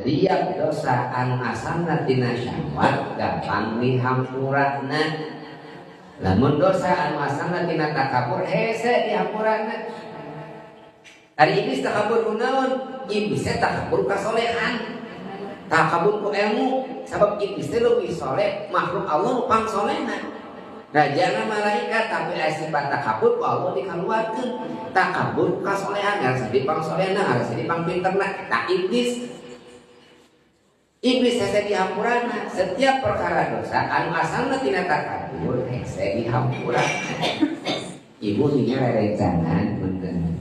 Setiap dosa anu asalna tina syahwat gampang dihampurana. Lamun dosa anu asalna tina takabur hese dihampurana. Ari iblis takabur ku naon? Iblis teh takabur kasolehan. Takabur ku ilmu, sabab iblis teh leuwih soleh, makhluk Allah nu pangsolehna. Rajana malaikat tapi aya sifat takabur ku Allah dikaluarkeun. Takabur kasolehan, ngarasa di pangsolehna, ngarasa di pangpinterna. Tah iblis. Iblis hese dihampurana. Setiap perkara dosa anu asalna tina takabur hese dihampurana. Ibu nya rerencangan punten.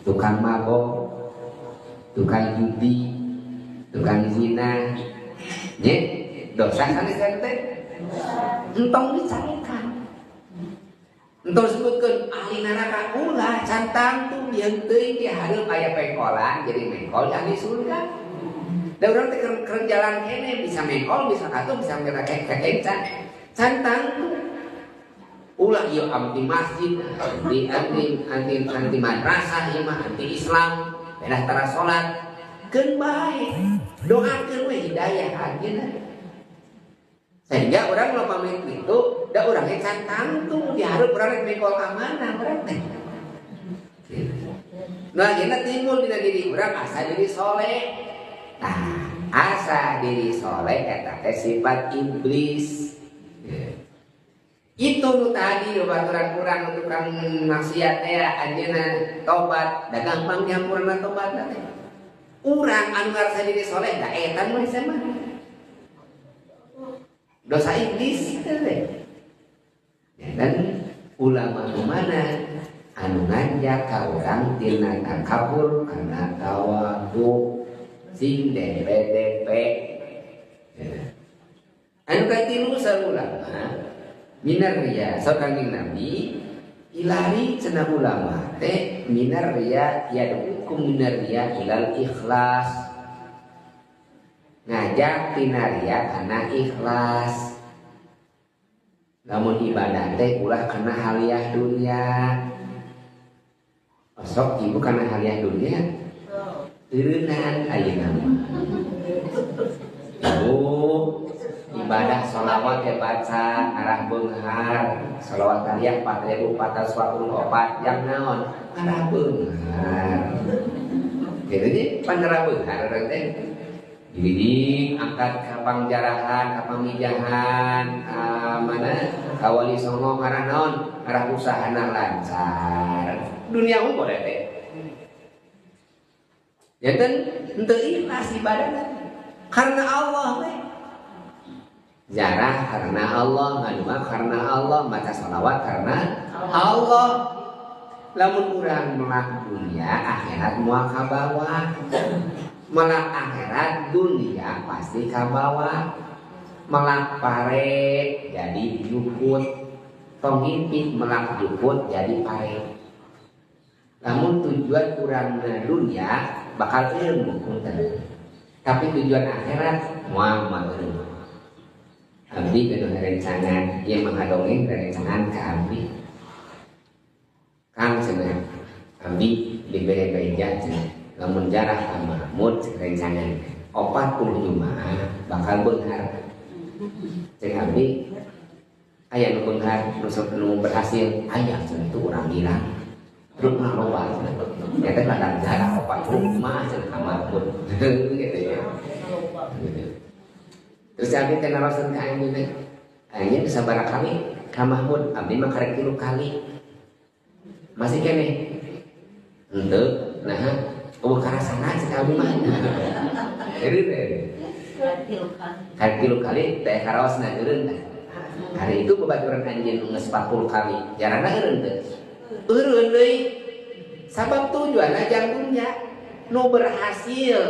Tukang mabok, tukang judi, tukang zina, nya dosa sanes teh. Entong dicarekan. Entong sebutkeun ahli neraka ulah can tangtu jeung teuing di hareup aya pengkolan jadi mengkol ahli surga. Da urang teh keur jalan kene bisa mengkol, bisa katuh, bisa kakencan. Can tangtu. Ulah ieu anti masjid, anti anti anti anti madrasah ieu mah anti Islam, pedah tara salat. Keun bae. Doakeun we hidayah anjeunna. Sehingga orang lo pamit itu, da urang ge can tangtu di hareup urang rek mengkol ka mana urang teh. Nah, akhirnya timbul dina diri urang asa diri soleh. Nah, asa diri soleh eta teh sifat iblis. Itu nu tadi baturan kurang tukang maksiat teh anjeunna tobat, da gampang nyampurna tobat teh. Urang anu ngarasa diri soleh da eta nu hese mah. Dosa iblis teh. Ya, dan ulama nu mana anu nganjak ka urang tina takabur kana tawadu sing DPDP. Ya. Anu katilu ulama minar riya, so Kangjeng Nabi ilari cenah ulama teh minar riya yad'ukum minar riya ilal ikhlas. Ngajak tina riya kana ikhlas. Lamun ibadah teh ulah kana haliah dunia. Osok ibu kana haliah dunia. Eureunnan ayeuna mah. Ibu ibadah sholawat ya baca arah beunghar, sholawat aliyah 4444 yang naon arah beunghar. Jadi panarah beunghar urang teh. Jadi angkat ka pangjarahan, ka pamijahan, ka mana ka wali songo ngarah naon, ngarah usahana lancar. Dunia unggul teh. Janten henteu ikhlas ibadah karena Allah we. Jarah karena Allah, ngadua karena Allah, baca sholawat karena Allah. Lamun urang melak dunia, akhirat moal kabawa. Melak akhirat dunia pasti kabawa. Melak pare jadi jukut. Tong ngimpi melak jukut jadi pare. Lamun tujuan urang dunia bakal ilmu punten. Tapi tujuan akhirat moal moal ilmu. Abdi gaduh rerencangan, ieu mah ngadongeng rerencangan ka abdi. Kang cenah, abdi dibere beja cenah. Lamun jarah ka Mahmud rencangan 40 Jumaah bakal beunghar. Cek abdi aya nu beunghar, nu sok nu berhasil, aya cenah itu urang gila. Truk mah loba cenah. Nya teh ladang jarah 40 Jumaah cenah ka Mahmud. Gitu ya. Gitu. Terus abdi teh narosan ka anjeun teh. Anjeun sabaraha kali ka Mahmud, abdi mah karek 3 kali. Masih keneh. Henteu, nah eueuh karasana cek abdi mah. Jadi teh. Karek 3 kali teh karaosna eureun teh. Hari itu babaturan anjeun nu geus 40 kali, jarana eureun teh. Eureun deui. Sabab tujuanna jang dunya. Nu berhasil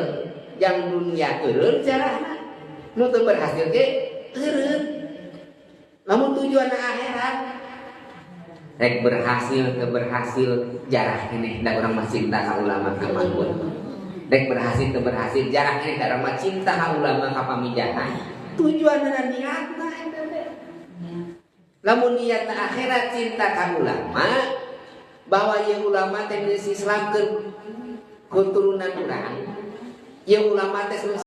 jang dunya eureun jarana. Nu teu berhasil ge eureun. Lamun tujuanna akhirat rek berhasil teu berhasil jarah keneh da urang mah cinta ka ulama ka Mahmud. Rek berhasil teu berhasil jarah keneh da urang mah cinta ka ulama ka pamijahan. Tujuanna niatna eta teh. Lamun niatna akhirat cinta ka ulama bahwa ieu ulama teh geus Islamkeun keturunan urang. Ieu ulama teh